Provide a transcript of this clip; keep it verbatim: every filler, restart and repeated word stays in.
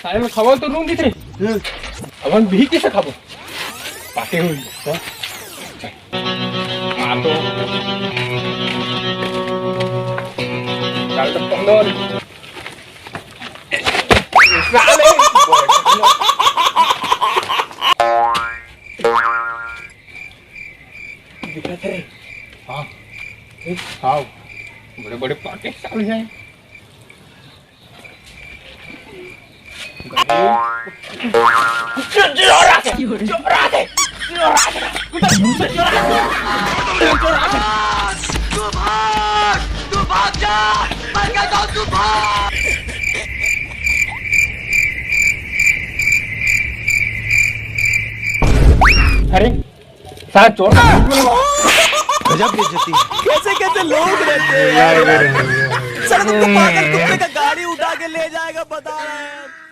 अरे, मैं खावा तो रूंगी थे। हम्म। अब हम भी किसे खाबो? पाटे हुई। हाँ? मार दो। चल, तो कम दो। साले। दिखा थे। हाँ। हाँ। बड़े बड़े पाटे साले हैं। अरे, साला चोर। गजब बेइज्जती। कैसे कैसे लोग रहते हैं यार। सर, तुमको पागल कुत्ते का गाड़ी उठा के ले जाएगा, बता रहे हैं।